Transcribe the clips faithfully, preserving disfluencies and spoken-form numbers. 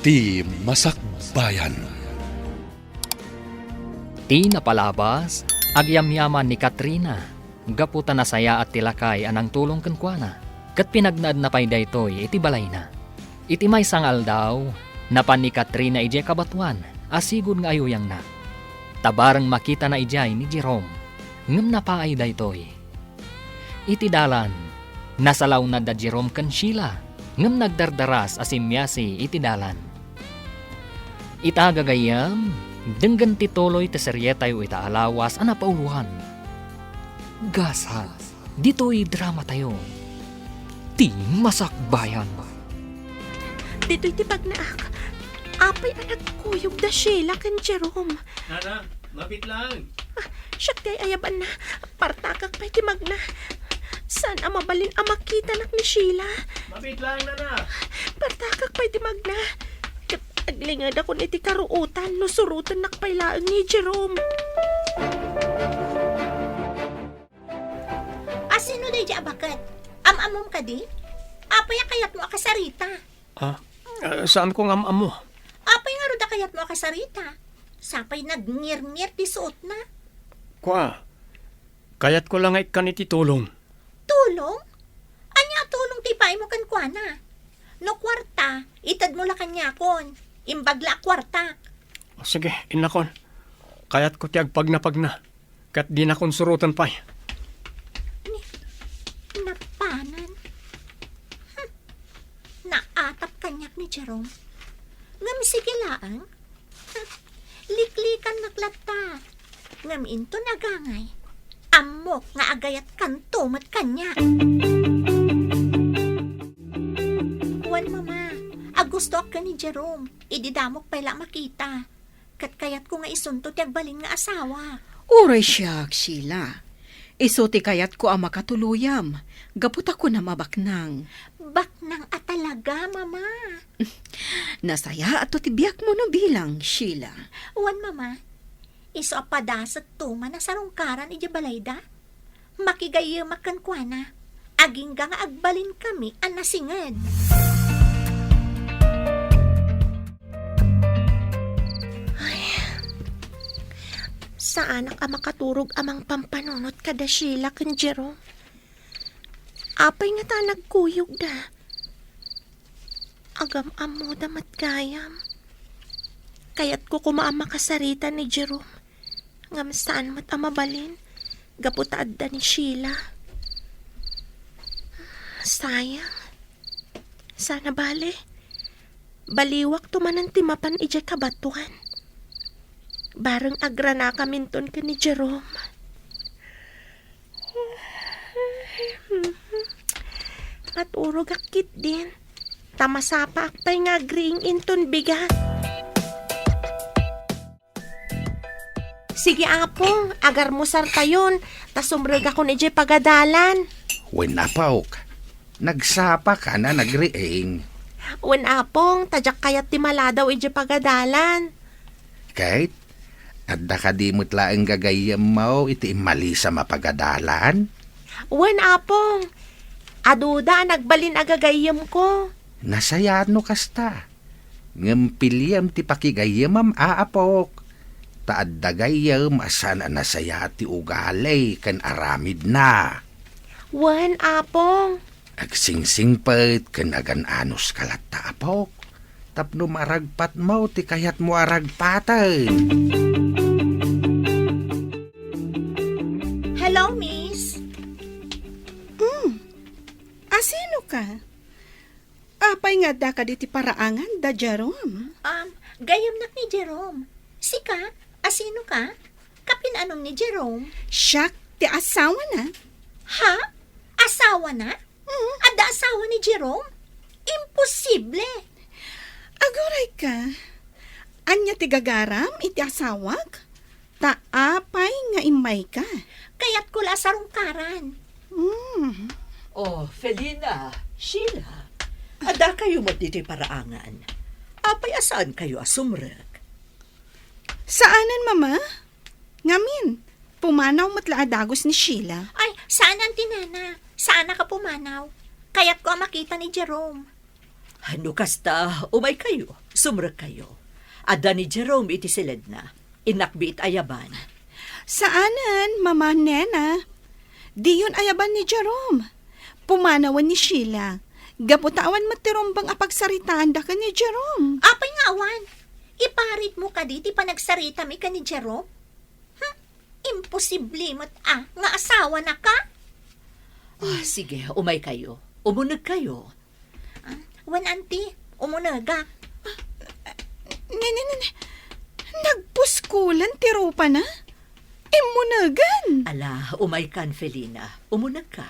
Ti Masakbayan. Ti napalabas, agyamyaman ni Katrina gapu ta nasayaat ti lakay a nangtulong kenkuana, ket pinagnaedna pay daytoy iti balayna. Iti maysa nga aldaw, napan ni Katrina idiay kabatoan a sigud nga ayuyangna. Ta bareng makitana idiay ni Jerome, ngem napaay daytoy. Iti dalan, nasalaw da Jerome ken Sheila, ngem nagdardaras a simmiasi iti dalan. Ita gagayyem, denggen ti tuloy ti serietayo ita a lawas a napauloan. Gasat, ditoy dramatayo. Ti Masakbayan. Ditoy ti pagnaak. Apay a nagkuyog da Sheila ken Jerome? Nana, mabit lang. Ah, siak ti ay-ayabanna. Partakak pay ti magna. Saan a mabalin a makitanak ni Sheila? Mabit lang, nana. Partakak pay ti magna. Ket aglingedakon iti karuotan no surotennak pay laeng ni Jerome. Asino daydi a baket? Am-ammom kadi? Apay a kayatmo a kasarita? Ah, ah, saanko nga am-ammo. Apay ngarud a kayatmo a kasarita? Sapay nagngirngir ti suotna. Kua, kayatko la nga ikkan iti tulong. Tulong? Ania a tulong ti ipaaymo kenkuana? No kuarta, itedmo la kaniakon. Imbag la a kuartak. O, sige, innakon. Kayatko ti agpagnapagna. Ket dinakon suroten pay. Ni, napanan. Hmm. Naatap kaniak ni Jerome. Ngem sige laeng. Hmm. Liklikannak latta. Ngem inton agangay, ammok nga agayatkanto met kaniak. Wen, Mama, agustoak ken ni Jerome. Idi damok pay la makita. Ket kayatko nga isunto ti agbalin nga asawa. Uray siak, Sheila. Isu ti kayatko a makatuloyam, gapu ta kunam a baknang. Baknang a talaga, Mama. Nasayaatto ti biagmo no bilang, Sheila. Wen, Mama. Isu a padasekto man a sarungkaran idiay balayda. Makigayyemak kenkuana, agingga nga agbalinkami a nasinged. Ay, saanak a makaturog a mangpampanunot kada Sheila ken Jerome. Apay ngata a nagkuyogda? Agam-ammoda met gayam. Kayatko koma a makasarita ni Jerome, ngem saan met a mabalin gapu ta adda ni Sheila. Sayang. Saan a bale, baliwakto manen ti mapan idiay kabatoan. Bareng agranakaminton ken ni Jerome. Maturogak ketdin, ta masapaak pay nga agriing inton bigat. Sige, Apong, agarmusartayon, ta sumrekakon idiay pagadalan. Wen, Apok, nagsapaka a nagriing. Wen, Apong, ta diak kayat ti maladaw idiay pagadalan. Ket, adda kadi met laeng gagayyemmo iti immalisam a pagadalan? Wen, Apong. Aduda a nagbalin a gagayyemko. Nasayaat no kasta. Ngem piliem ti pakigayyemam, Apok. Ta adda gayyem a saan a nasayaat ti ugali ken aramidna. Wen, Apong. Agsingsingpet ken agan-anuska latta, Apok, tapno maragpatmo ti kayatmo a ragpaten. Hello, miss. Mm. Asino ka? Apay nga adda kadi ti paraangan da Jerome? Um, gayyemnak ni Jerome. Sika, asino ka? Kapin-anom ni Jerome? Siak ti asawana. Ha? Asawana? Mm. Adda asawa ni Jerome? Imposible! Aguray ka. Ania ti gagaram iti asawak? Ta apay nga immayka? Kayatko la a sarungkaran. Mm. Oh, Felina, Sheila, adda kayo met ditoy paraangan. Apay a saan kayo a sumrek? Saanen, Mama. Ngamin, pumanaw met la a dagus ni Sheila. Ay, saan, Auntie Nana. Saanak a pumanaw. Kayatko a makita ni Jerome. No kasta, umay kayo. Sumrekkayo. Adda ni Jerome iti siledna. Innakbi it ayaban. Saanen, Mama Nena. Diyon ayaban ni Jerome. Pumanawen ni Sheila. Gapu ta awan met ti rumbeng a pagsaritaanda ken ni Jerome. Apay nga awan? Iparitmo kadi ti panagsaritami ken ni Jerome? Hmm, imposible met a nga asawana ka? Ah, sige, umaykayo. Umunegkayo. Ah, wen, Auntie, umunegak. Ne, ne, ne, ne. Nagpuskolen ti rupana? Immunegen. Ala, umaykan, Felina. Umunegka.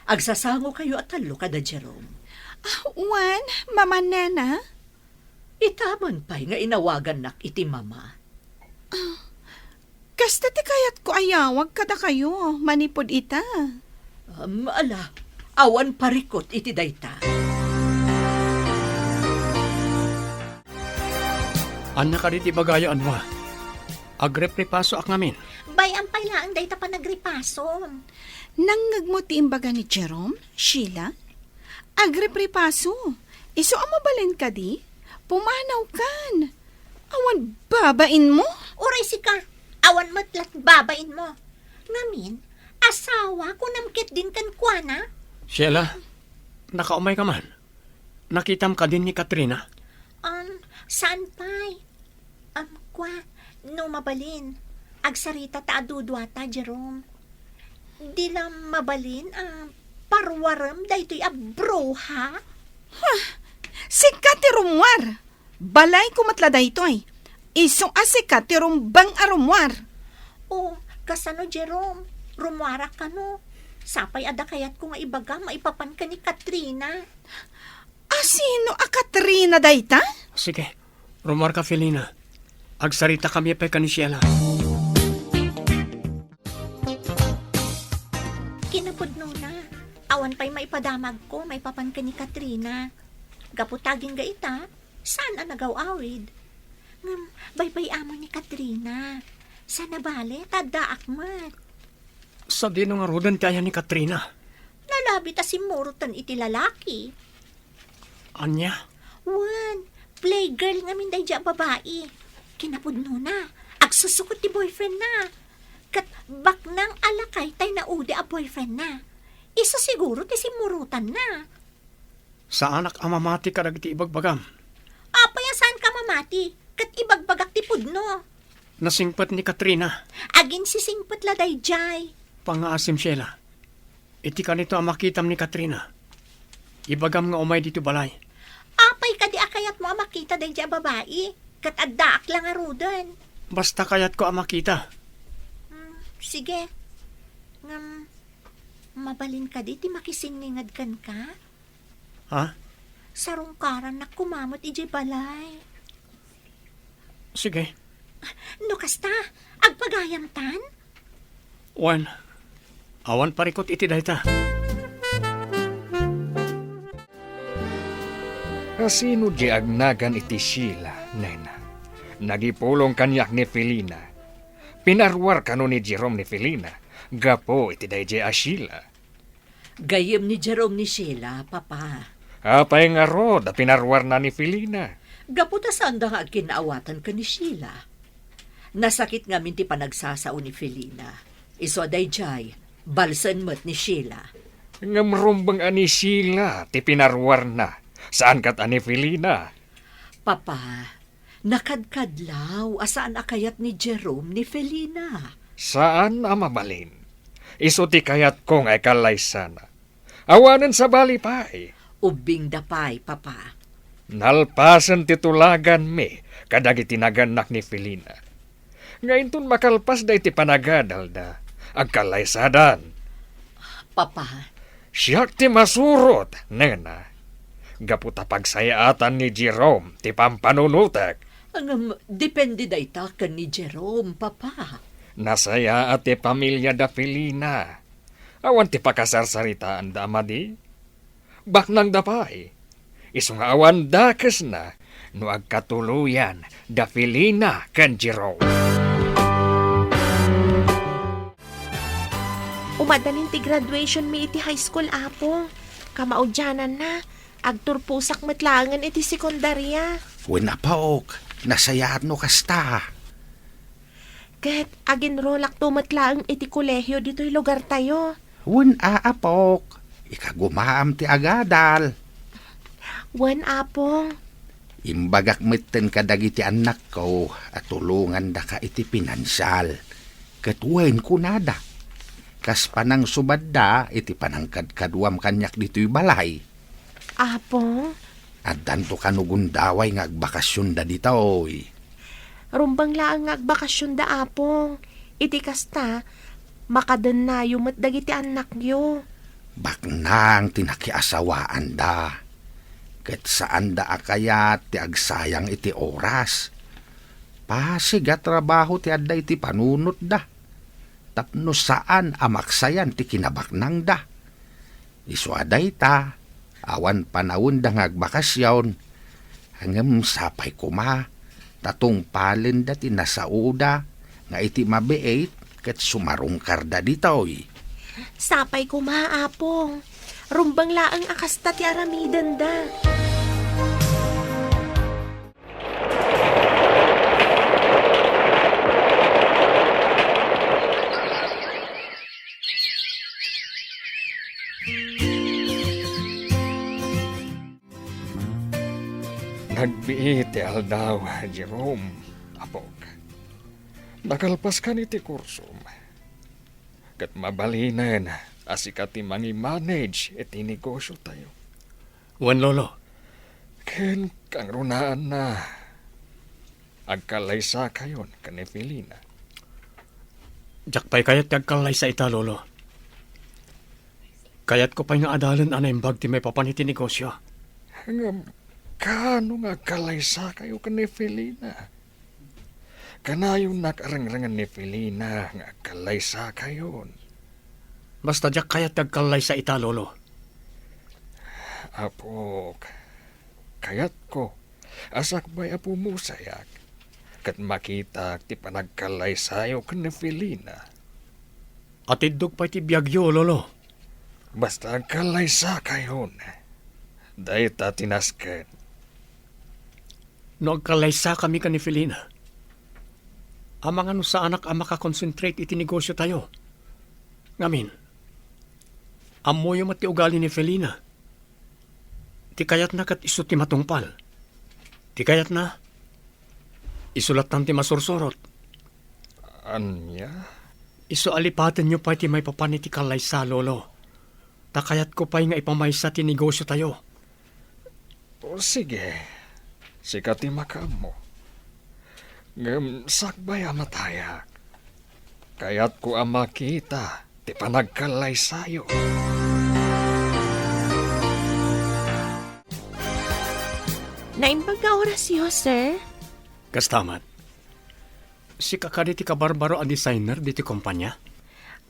Agsasangokayo a tallo kada Jerome. Ah, wen, Mama Nena? Ita man pay nga inawagannak iti mama. Ah, kasta ti kayatko a yawag kadakayo manipud ita. Um, ala, awan parikut iti dayta. Ania kadi ti ibagayo, Anwa? Agripripasoak ngamin. Bay-am pay laeng dayta panagripasom. Nangngegmo ti imbaga ni Jerome, Sheila? Agripripaso, isu a mabalin kadi? Pumanawkan. Awan babainmo? Uray sika, awan met laeng babainmo. Ngamin, asawa, kunam ketdin kenkuana? Sheila, nakaumayka man? Nakitam kadin ni Katrina? Um, saan pay? Um, kua, no mabalin, agsarita ta a duduata, Jerome. Di la mabalin a parwarem daytoy a bruha? Huh! Sika ti rummuar! Balayko met la daytoy. Isu a sika ti rumbeng a rummuar. O, kasano, Jerome? Rummuarak kano? Sapay adda kayatko nga ibagam maipapan ken ni Katrina. A sino a Katrina dayta? Sige, rummuarka, Felina. Agsaritakami pay ken ni Sheila. Kinapudnona, awan pay maipadamagko maipapan ken ni Katrina. Gapu ta agingga ita, saan a nagaw-awid. Ngem baybay-amon ni Katrina. Saan a bale ta addaak met. Sadino ngaruden ti ayan ni Katrina? Nalabi ta simmuroten iti lalaki. Ania? Wen, playgirl ngamin daydiay a babai. Kinapudnona, agsusukot ti boyfriendna. Ket baknang a lakay tay naudi a boyfriendna. Isu siguro ti simmurotanna. Saanak a mamati kadagiti ibagbagam. Apay a saanka a mamati? Ket ibagbagak ti pudno. Nasingpet ni Katrina. Aginsisingpet la daydiay. Pangngaasim, Sheila. Iti kanito a makitam ni Katrina, ibagam nga umay ditoy balay. Apay kadi a kayatmo a makita daydiay a babai? Ket addaak la ngaruden. Basta kayatko a makita. Hmm, sige. Ngem, mabalin kadi ti makisinninged kenka? Ha? Sarungkarannak koma met idiay balay. Sige. No kasta, agpagayamtan? Wen, awan parikut iti dayta. Asino diay agnagan iti Sheila, nena? Nagipulong kaniak ni Felina. Pinaruar kano ni Jerome ni Felina gapu iti daydiay a Sheila? Gayyem ni Jerome ni Sheila, Papa. Apay ngarud a pinaruarna ni Felina? Gapu ta saanda nga agkinnaawatan ken ni Sheila. Nasakit ngamin ti panagsasao ni Felina. Isu a daydiay, balsen met ni Sheila. Ngem rumbeng a ni Sheila ti pinaruarna, saan ket a ni Felina. Papa, nakadkadlaw a saan a kayat ni Jerome ni Felina. Saan a mabalin. Isu ti kayatko nga ikallaysana. Awanen sabali pay. Ubbingda pay, Papa. Nalpasen ti tulaganmi kadagiti nagannak ni Felina. Nga inton makalpasda iti panagadalda, agkallaysadan. Papa. Siak ti masurot, nena. Gapu ta pagsayaatan ni Jerome ti pampanunotek. Ngem, depende dayta ken ni Jerome, Papa. Nasayaat ti pamiliada Felina. Awan ti pakasarsaritaanda a madi. Baknangda pay. Isu nga awan dakesna no agkatuloyan da Felina ken Jerome. Umadalin ti graduation mi iti high school, Apo. Kamaudiananna, Agturposak met laengen iti sekundaria. Wen, apok, nasayaat no kasta. Ket aginrolakto met laeng iti kolehio ditoy lugartayo. Wen a, apok, ikagumaam ti agadal. Wen, apong. Imbagak metten kadagiti annakko a tulongandaka iti pinansial. Ket wen, kunada, kas panangsubadda iti panangkadkaduam kaniak ditoy balay. Apong? Addanto kano gundaway nga agbakasionda ditoy. Rumbeng laeng nga agbakasionda, apong. Iti kasta, makadennayo met dagiti annakyo. Baknang ti nakiasawaanda. Ket saanda a kayat ti agsayang iti oras. Pasig a trabaho ti adda iti panunotda. Tapno saan a maksayan ti kinabaknangda. Isu a dayta, awan panawenda nga agbakasion, ngem sapay koma ta tungpalenda ti nasaoda nga iti mabiit ket sumarungkarda ditoy. Sapay koma, apong. Rumbeng laeng a kasta ti aramidenda. Nagbiit ti aldaw, Jerome, apok. Nakalpaskan iti kursom. Ket mabalinen a sika ti mangi-manage iti negosyotayo. Wen, Lolo. Ken kangrunaanna, agkallaysakayon ken ni Felina. Diak pay kayat ti agkallaysa ita, Lolo. Kayatko pay nga adalen a naimbag ti maipapan iti negosyo. Ngem, kaano nga agkallaysakayo ken ni Felina? Kanayonnak a rengrengen ni Felina nga agkallaysakayon. Basta diak kayat ti agkallaysa ita, Lolo. Apok, kayatko a sakbay a pumusayak ket makitak ti panagkallaysayo ken ni Felina. Atiddog pay ti biagyo, Lolo. Basta agkallaysakayon. Dayta ti nasken. No agkallaysakami ken ni Felina, amangan no saanak a makakonsentrate iti negosyotayo. Ngamin, ammoyo met ti ugali ni Felina. Ti kayatna ket isu ti matungpal. Ti kayatna, isu lattan ti masursurot. Ania? Isu a lipatenyo pay ti maipapan iti kallaysa, Lolo. Ta kayatko pay nga ipamaysa ti negosyotayo. O, sige. Sika ti makaammo. Ngem sakbay a matayak. Kayatko a makita ti panagkallaysayo. Naimbag nga orasyo, sir? Kasta met. Sika kadi ti kabarbaro a designer diti kompanya?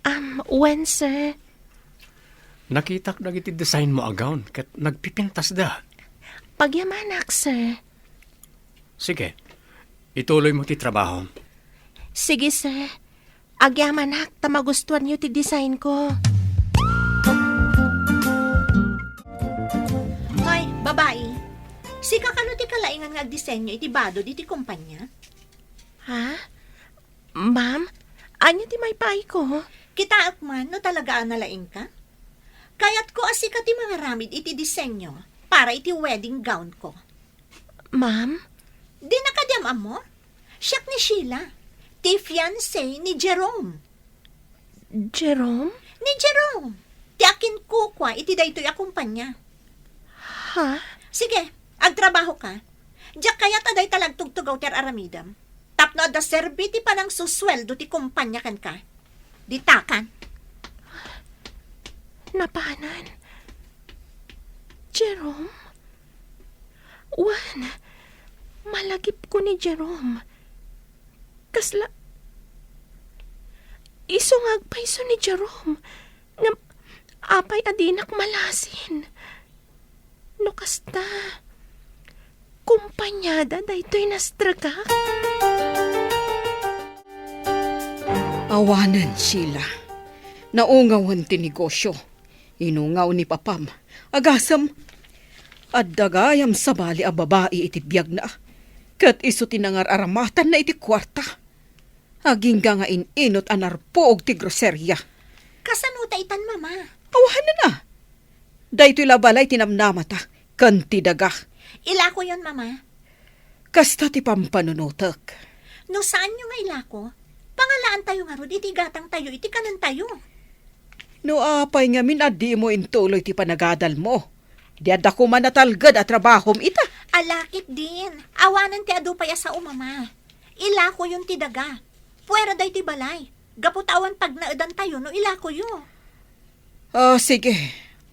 Um, wen, sir. Nakitak dagiti design mo a gown ket nagpipintasda. Pagyamanak, sir. Sige, ituloy mo ti trabaho. Sige, sir. Agyamanak ta magustuanyo ti design ko. Hoy, babai. Sika kano ti kalaingan nga agdisenyo iti bado diti kompanya? Ha? Ma'am, ania ti maipaayko? Kitaek man no talaga a nalaingka. Kayatko a sika ti mangaramid iti disenyo para iti wedding gown ko. Ma'am? Dina kadi am-ammo? Siak ni Sheila, ti fiancé ni Jerome. Jerome? Ni Jerome, ti akinkukua iti daytoy a kumpanya. Ha? Sige, agtrabaho ka. Diak kayat a dayta la agtugtugaw ti ar-aramidem. Tapno adda serbi ti panangsusueldo ti kumpanya kenka. Ditakan. Napanan. Jerome? Wen, malagipko ni Jerome. Kasla, isu nga agpayso ni Jerome. Ngem apay a dinak malasin? No kasta, kumpanyada daytoy nastrikak? Awanen, Sheila. Naungawen ti negosyo. Inungaw ni papam. Agasem. Adda gayam sabali a babai iti biagna, ket isu ti nangar-aramatanna iti kuarta. Agingga nga in-inut a narpuog ti groseria. Kasano ta itan, Mama? Awanen a. Daytoy la balay ti namnamata ken ti daga. Ilakoyon, Mama. Kasta ti pampanunotek. No saanyo nga ilako, pangalaantayo ngarud iti gatangtayo iti kanentayo. No apay ngamin a dimo intuloy ti panagadalmo, di adda koma natalged a trabahom ita. Ala ketdin, awanen ti adu pay a sao, Mama. Ilakoyon ti daga. Puera daytoy balay. Gapu ta awan pagnaedantayo no ilakoyo. Ah, sige.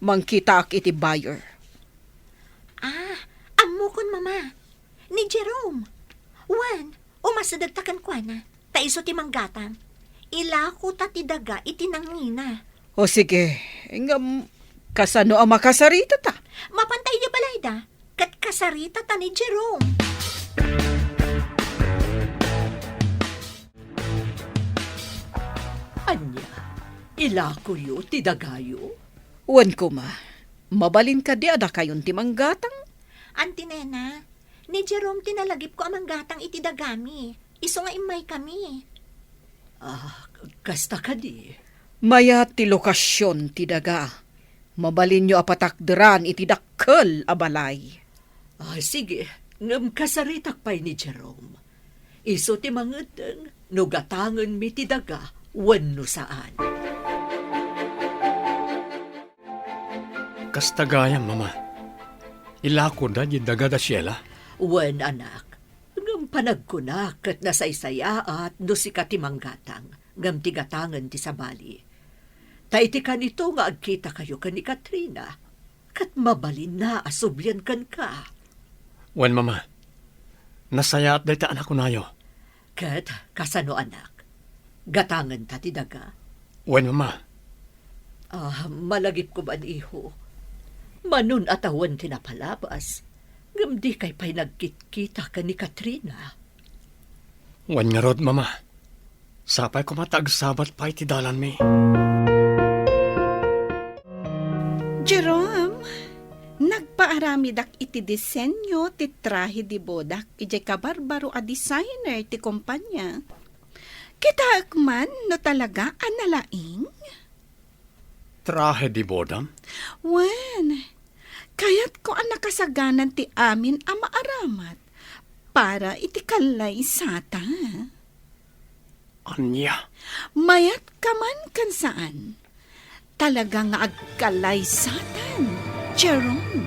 Mangkitaak iti buyer. Ah, ammokon, Mama. Ni Jerome. Wen, umasidegta kenkuana. Ta isu ti manggatang. Ilakota ti daga iti nangina. O sige, ngem kasano a makasaritata? Mapanta idiay balayda, ket kasaritata ni Jerome. Ania, ilakoyo ti dagayo? Wen koma, mabalin kadi a dakayon ti manggatang? Auntie Nena, ni Jerome ti nalagipko a manggatang iti dagami. Isu nga immaykami. Ah, kasta kadi? Mayat ti lokasion ti daga. Mabalinyo a patakderan iti dakkel a balay. Ah, sige, ngem kasaritak pay ni Jerome. Isu ti mangeddeng no gatangenmi ti daga wenno saan. Kasta gayam, Mama. Ilakoda diay daga da Sheila? Wen, anak. Ngem panagkunak ket nasaysayaat no sika ti manggatang, ngem ti gatangen ti sabali. Ta iti kanito nga agkitakayo ken ni Katrina, ket mabalinna a sublien kenka. Wen, Mama. Nasayaat dayta a nakunayo. Ket kasano, anak? Gatangenta ti daga? Wen, Mama. Ah, malagipko man, iho. Manon a tawen ti napalabas, ngem dikay pay nagkitkita ken ni Katrina. Wen ngarud, Mama. Sapay koma ta agsabat pay ti dalanmi. Jerome, nagpaaramidak iti disenyo ti trahe de bodak idiay kabarbaro a designer ti kompania. Kitaek man no talaga a nalaing? Trahe de boda? Wen, kayatko a nakasaganan ti amin a maaramat para iti kallaysata. Ania? Mayat ka man ken saan, talaga nga agkallaysatan, Jerome.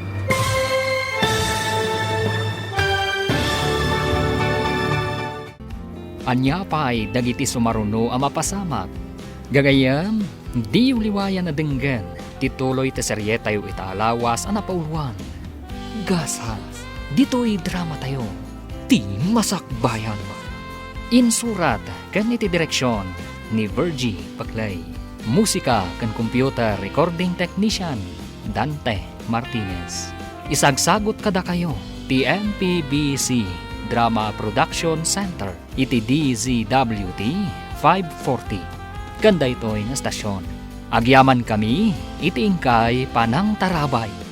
Ania pay dagiti sumaruno a mapasamak? Gagayyem, diyo liwayan a denggen ti tuloy ti serietayo ita a lawas a napauluan, Gasas. Ditoy dramatayo, Ti Masakbayan. Insurat ken iti direksion ni Virgie Paclay. Musika ken computer recording technician, Dante Martinez. Isagsagut kadakayo ti M P B C Drama Production Center iti D Z W T five forty ken daytoy nga estasion. Agyamankami iti inkay panangtarabay.